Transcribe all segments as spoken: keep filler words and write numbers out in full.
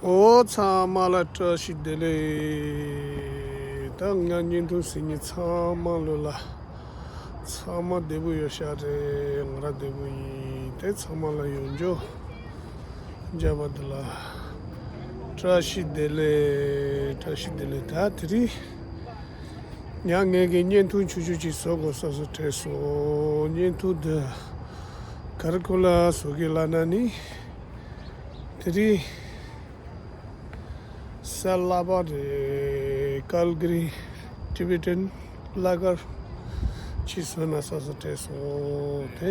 ཨོ་ཚང་མ་ལ་བཀྲ་ཤིས་བདེ་ལེགས། ད་ང་བརྙན་ཐུང་གཟིགས་མཁན་ཚང་མ་ལོ་ལ་ཚང་མ་བདེ་པོ་ཡོད་ཤག་རེད། ང་རང་བདེ་པོ་ཡིན། དེ་ཚང་མ་ལ་ཡོང་རྒྱུ་འཇམ་པ་འདི་ལ་བཀྲ་ཤིས་བདེ་ལེགས། བཀྲ་ཤིས་བདེ་ལེགས། ད་དེ་རིང་ཡང་ངས་ཀྱི་བརྙན་ཐུང་ཆུང་ཆུང་ཅིག་བཟོ་དགོས་བསམ་བསམ་དྲན་སོང་། བརྙན་ཐུང་འདི་ག་རེ་ཁོ་ལ་བཟོ་གི་ལབ་ན་ནི། དེ་རིང་གསར་བསླབ་པ་རེད། ཀལ་ག་རི་ཊི་བེ་ཊན་བསླབ་གར་ཅིག་བཟོས་ན་བསམ་བསམ་དྲན་སོང་། དེ་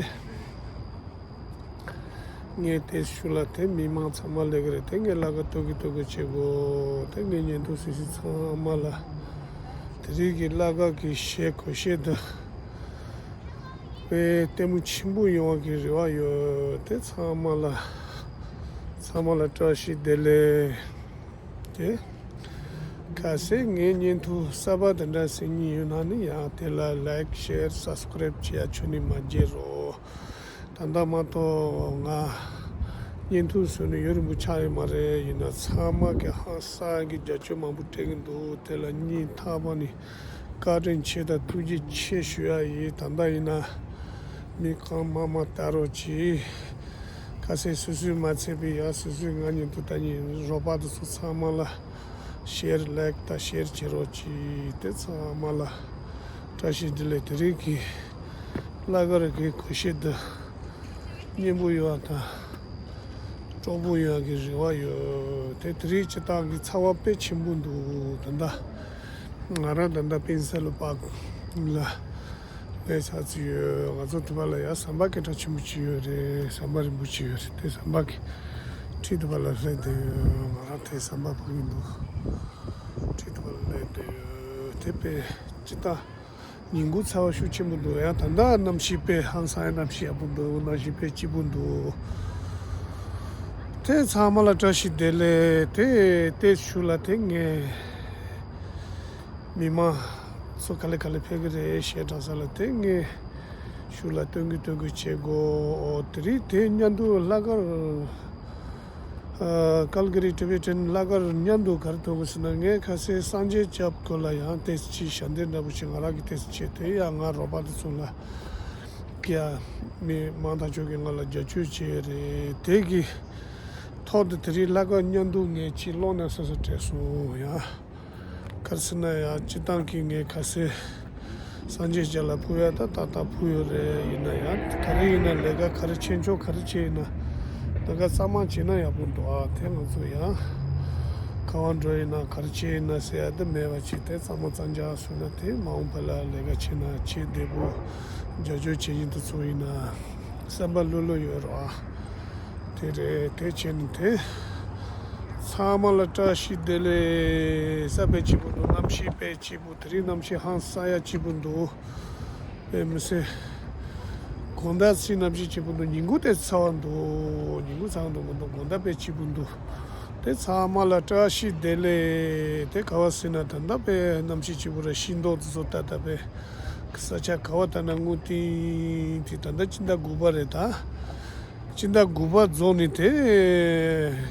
ངས་དེ་ཞུ་ལ་དེ་མི་མང་ཚང་མ་ལས་ཀ་རེད། དེ་ངས་བསླབ་གར་ཐུག་གི་ཐུག་གི་བྱེད་དགོས། དེ་ངས་བརྙན་ཐུང་གཟིགས་གཟིགས་ཚང་མ་ལ་དེ་རིང་གི་བསླབ་གར་གྱི་གཞས་གོ་གཞས་འདི་དཔེ་ལྟད་མོ་ཆེན་པོ་ཡོང་བ་གི་རེ་བ་ཡོད། དེ་ཚང་མ་ལ་ཚང་མ་ལ་བཀྲ་ཤིས་བདེ་ལེགས། དེ་གལ་སྲིད་ངའི་བརྙན་ཐུང་གསར་པ་དེ་འདྲ་གཟིགས་མཁན་ཡོད་ན་ནི་ཡང་དེ་ལ་ལའིཀ་ཤེར་སབ་སི་ཀ་རེབ་བྱེད་ཡ་ཁྱོན་ནས་མ་བརྗེད་རོགས། ད་ལྟ་མ་གཏོགས་ང་བརྙན་ཐུང་བཟོས་ནས་ཡུན་རིང་པོ་ཆགས་ཡོད་མ་རེད། ཡིན་ན་ཚང་མ་གི་ཧང་སང་གི་རྒྱབ་སྐྱོར་མང་པོ་སྤྲད་ཀྱི་འདུག་དེ་ལ་སྙིང་ཐག་པ་ནས་བཀའ་དྲིན་ཆེ་དང་ཐུགས་རྗེ་ཆེ་ཞུ་ཡ་ཡིན། ད་ལྟ་ཡིན་ན་མི་གང་མང་མང་ལྟ་རོགས་གྱིས། ཁ་སང་སོ་སོས་མ་ཚད་པའི་ཡང་སོ་སོའི་ང་ཉིད་དུ་ལྟ་ཉིད་རོགས་པ་དེ་ཚོ་ཚང་མ་ལ་ཤེར་ལའིཀ་དང་ཤེར་བྱེད་རོགས་གྱིས། དེ་ཚང་མ་ལ་བཀྲ་ཤིས་བདེ་ལེགས། དེ་རིང་གི་བསླབ་གར་གྱི་གོ་གཞས་འདི་སྙན་པོ་ཡོང་བ་དང་སྤྲོ་པོ་ཡོང་བ་གི་རེ་བ་ཡོད། དེ་དེ་རིང་སྤྱིར་བཏང་གི་ཚ་བ་དཔེ་ཆེན་པོ་འདུག་ད་ལྟ་ང་རང་ད་ལྟ་པེན་སི་ལ་པག་ལ་ལས་ཚར་ཚུལ་ཡོད། ང་ཚོ་དེ་བ་ལ་ཡང་ཟམ་པ་སྐད་གྲགས་ཆེན་པོ་ཅིག་ཡོད་རེད། ཟམ་པ་རིང་པོ་ཅིག་ཡོད་རེད། དེ་ཟམ་པ་གི་འཁྲིས་དེ་བ་ལ་སླེབས་བསྡད་ཡོད། ང་རང་དེ་ཟམ་པ་ཕ་གི་འདུག་འཁྲིས་དེ་བ་ལ་སླེབས་བསྡད་ཡོད། དེ་དཔེ་སྤྱིར་བཏང་ཉིན་གུང་ཚ་བ་ཤུགས་ཆེན་པོ་འདུག་ཡང་ད་ལྟ་གནམ་གཤིས་དཔེ་ཧང་སང་། གནམ་གཤིས་ཡག་པོ་འདུག་གནམ་གཤིས་དཔེ་སྐྱིད་པོ་འདུག་དེ་ཚང་མ་ལ་བཀྲ་ཤིས་བདེ་ལེགས། དེ་དེ་ཞུ་ལ་དེ་ངས་མི་མང་ཚོ་ག་ལེ་ག་ལེ་ཕེབས་ཀྱི་རེད་ཞེས་དྲང་ས་ལ་དེ་ངས་ཞུ་ལ་སྟོན་གི་སྟོན་གི་བྱེད་དགོས། དེ་རིང་དེ་མཉམ་དུ་བསླབ་གར་ཨ་ཀལ་ག་རི་ཊི་བེ་ཊན་བསླབ་གར་མཉམ་དུ་ག་རེ་ཐུག་གི་ཟེར་ན། ངས་ཁ་སང་སངས་རྒྱས་སྐྱབས་སྐོར་ལ་ཡང་ཏོག་ཙམ་ཅིག་ཞལ་འདེབས་འདྲ་པོ་ཞིག་ང་རང་གིས་ཏོག་ཙམ་བྱས། དེ་ཡང་ང་རོགས་པ་དེ་ཚོ་ལ་ཀྱ་མི་མང་ཐག་ཆོད་ཀྱིས་ང་ལ་རྒྱབ་སྐྱོར་བྱས་རེད། དེ་གི་ཐོག་ཏུ་དེ་རིང་བསླབ་གར་མཉམ་དུ་ངས་ཅིག་ཀློག་ན་བསམ་བསམ་དྲན་སོང་ཡ། ག་རེ་ཟེར་ན་ཡང་སྤྱིར་བཏང་གི་ངས་ཁ་སང་སངས་རྒྱས་སྐྱབས་ལ་ཕུལ་ཡ་ད་ཏག་ཏག་ཕུལ་ཡོད་རེད། ཡིན་ན་ཡང་ག་རེ་ཡིན་ན་ལས་ཀ་ག་རེ་བྱེད་ཆོག་ག་རེ་བྱེད་ཡིན་ན་ལས་ཀ་གཙང་མ་བྱེད་ན་ཡག་པོ་འདུག་ཨ་དེ་ང་ཚོ་ཡང་ག་བ་འགྲོ་ཡིན་ན་ག་རེ་བྱེད་ཡིན་ན་ཟེར་ཡ་དེ་མེད་པ་བྱས། དེ་གཙང་མ་གཙང་རྐྱང་བཟོས་ན་དེ་མ་འོངས་པ་ལ་ལས་ཀ་བྱེད་ན་བྱེད་བདེ་པོ། རྒྱབ་སྐྱོར་བྱེད་མཁན་དེ་ཚོ་ཡིན་ན་བསམ་པ་ལྷོད་ལྷོད་ཡོད་རོགས་ཨ། དེ་རེད། དེ་བྱས་ནས་དེ་ཚང་མ་ལ་བཀྲ་ཤིས་བདེ་ལེགས། ས་དཔེ་སྐྱིད་པོ་འདུག་གནམ་གཤིས་དཔེ་སྐྱིད་པོ། དེ་རིང་གནམ་གཤིས་ཧང་སང་ཡ་སྐྱིད་པོ་འདུག་དཔེ་མི་སྲིད། དགོང་དག་ཚེ་གནམ་གཤིས་སྐྱིད་པོ་འདུག་ཉིན་གུང་དེ་ཚ་བ་འདུག་ཉིན་གུང་ཚ་བ་འདུག་མི་འདུག་དགོང་དག་དཔེ་སྐྱིད་པོ་འདུག་དེ་ཚང་མ་ལ་བཀྲ་ཤིས་བདེ་ལེགས། དེ་ག་བ་ཟེར་ན་ད་ལྟ་དཔེ་གནམ་གཤིས་སྐྱིད་པོ་རེད། ཤིང་སྡོང་དེ་ཚོ་ཏག་ཏག་དཔེ་ས་ཆ་ག་བ་ལྟ་ན་སྔོ་ཏིང་ཏིང་། ད་ལྟ་སྤྱི་ཟླ་དགུ་པ་རེད་ད། སྤྱི་ཟླ་དགུ་པ་རྫོགས་ནས་དེ་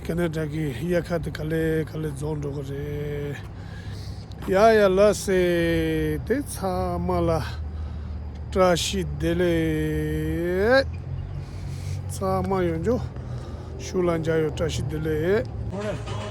ཁེ་ན་ཌ་གི་དབྱར་ཁ་དེ་ག་ལེ་ག་ལེ་རྫོགས་འགྲོ་གི་རེད། ཡ་ཡ་ལགས་སེ། དེ་ཚང་མ་ལ་བཀྲ་ཤིས་བདེ་ལེགས། ཚང་མ་ཡོང་རྒྱུ་ཤུགས་ལ་འཇགས་ཡོད། བཀྲ་ཤིས་བདེ་ལེགས།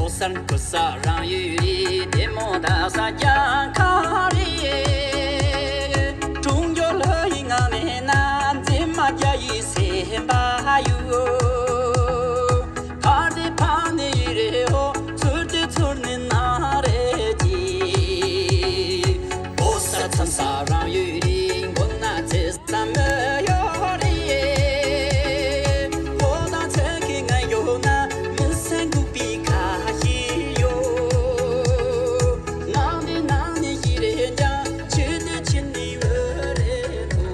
ཕོ་གསར་སྐུ་གསར་རང་ཡུལ་རེད། བདེ་མོ་ད་ས་རྒྱ་ཁ་རེད། གྲོང་ཁྱེར་ལྷོ་ཡི་ངང་ནས་ན་འཛིན་མ་རྒྱ་ཡི་སེམས་པ་ཡོད། ཁ་དེ་ཕ་ནི་ཡི་རེད་ཧོ། ཚུར་དེ་ཚུར་ནི་ན་རེད་ཀྱི། ཕོ་གསར་མཚམས་ས་རང་ཡུལ་རེད། མགོ་ན་ཚེ་ས་མོ་ཡོད་རེད། ཕོ་དང་ཚེ་གི་ང་ཡོད་ན་མི་སེམས་འགུག་པའི་ཁ་ཞིག་ཡོད། ནང་ནས་ནང་ནས་ཞིག་རེད་ཀྱང་ཕྱི་དེ་ཕྱི་ནས་འོད་རེད་དོ།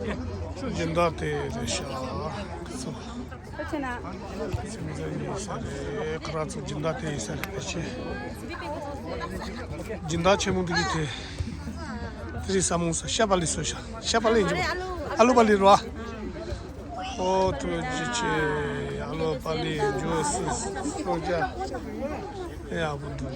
སྦྱིན་བདག་དེ་རེད་ཤག་ཚོ། ཁོ་ཆེ་ན། སེམས་ཅན་ཡིན་ས་རེད། ཁོ་རང་ཚོ་སྦྱིན་བདག་དེ་ཡིན་ས་རེད། ཕལ་ཆེར་སྦྱིན་བདག་ཆེན་མོ་འདི་གི་དེ། དེ་རིང་ས་མོ་ས་ཤ་པ་ལི་སོ་ཤ། ཤ་པ་ལི་འཇུ། ཨ་ལུ་པ་ལི་རོ། ཨོ་ཐུ་ཇི་ཆེ། ཨ་ལུ་པ་ལི་འཇུ་སུ་སོ་ཇ། ཨེ་ཨ་བུ་འདུག་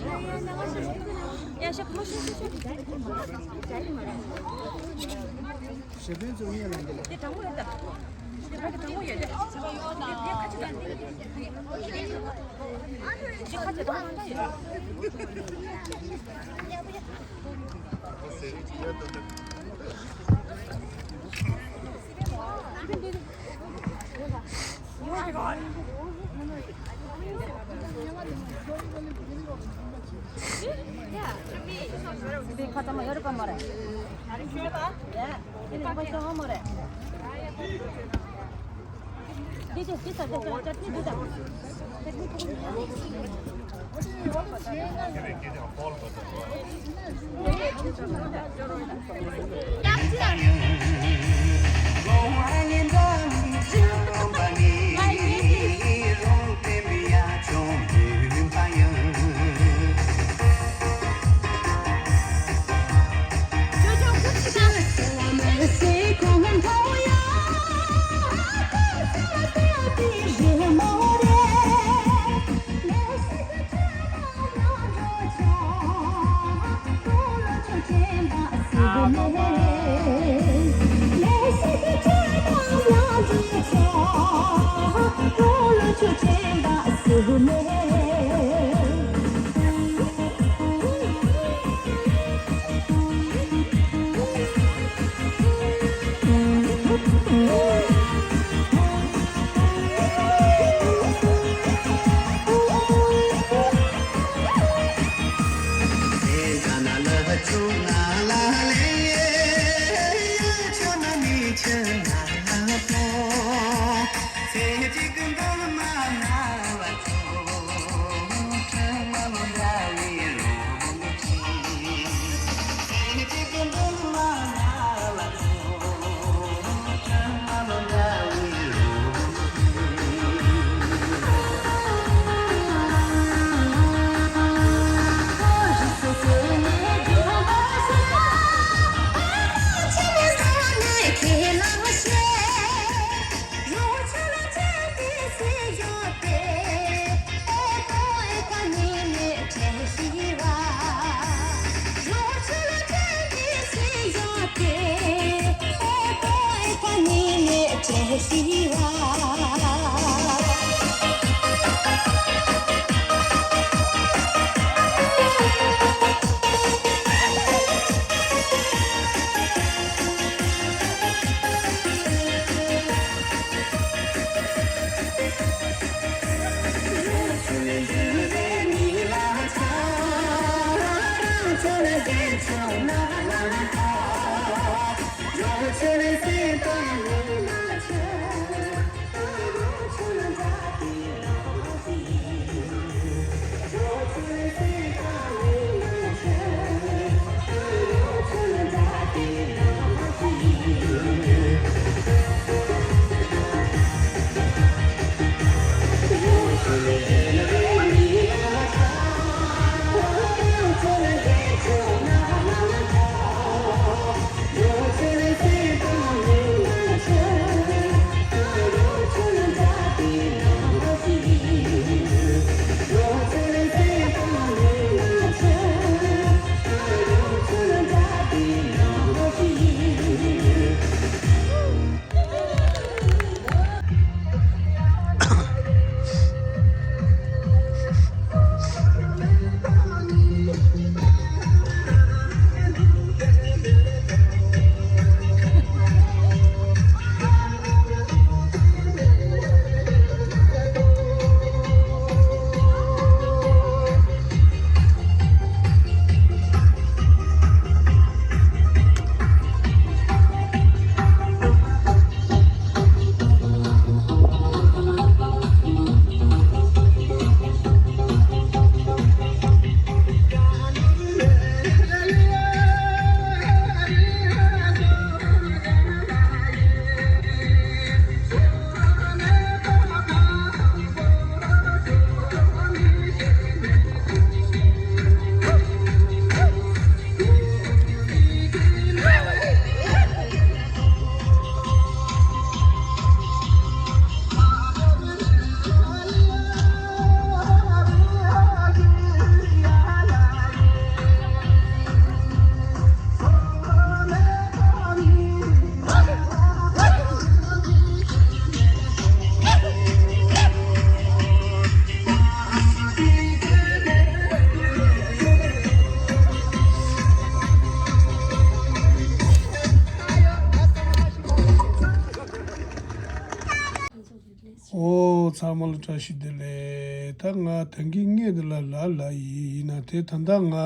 ཚང་མ་ལ་བཀྲ་ཤིས་བདེ་ལེགས། ད་ང་ད་གིན་སྔས་དེ་ལ་ལབ་ལབ་ཡིན། ཡིན་ན་དེ་ད་ལྟ་ང་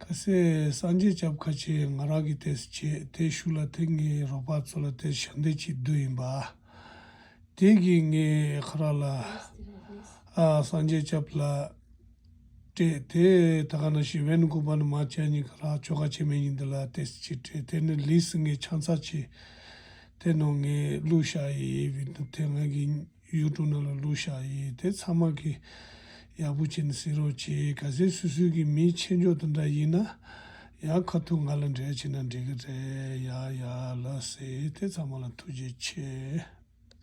ཁ་སང་སངས་རྒྱས་སྐྱབས་ཁ་ཆེ་ང་རང་གི་ཏོག་ཙམ་བྱས། དེ་གཞུག་ལ་དེ་ངའི་རོགས་པ་ཚོ་ལ་དེ་ཞལ་འདེབས་ཅིག་བསྡུས་ཡིན་པ། དེ་གིས་ངས་ཁོ་རང་ལ་ཨ་སངས་རྒྱས་སྐྱབས་ལ་སྤྲད། དེ་ད་ག་ནང་བཞིན་ཝེན་ཀུ་བར་ནས་མར་ཅི་ཡ་ཉིན་ཁོ་རང་ཆོ་ག་བྱེད་མི་ཉིན་འདི་ལ་ཏོག་ཙམ་ཅིག་སྤྲད། དེ་ནས་ལི་སི་ངས་ཆང་ཚ་ཅིག་དེ་ནང་ངས་བླུགས་བཞག་ཡིན། བི་ཌི་ཡོ་དེ་ང་གི་ཡུ་ཊུབ་ནང་ལ་བླུགས་བཞག་ཡིན། དེ་ཚང་མ་གིས་ཡག་པོ་བྱས་ནས་གཟིགས་རོགས་གྱིས། གལ་སྲིད་སོ་སོའི་གི་མི་ཆེ་མཆོག་དེ་འདྲ་ཡིན་ན་ཡང་ཁ་ཐུག་ང་ལ་འབྲེལ་བྱས་ན་འགྲིག་གི་རེད། ཡ་ཡ་ལགས་སེ། དེ་ཚང་མ་ལ་ཐུགས་རྗེ་ཆེ།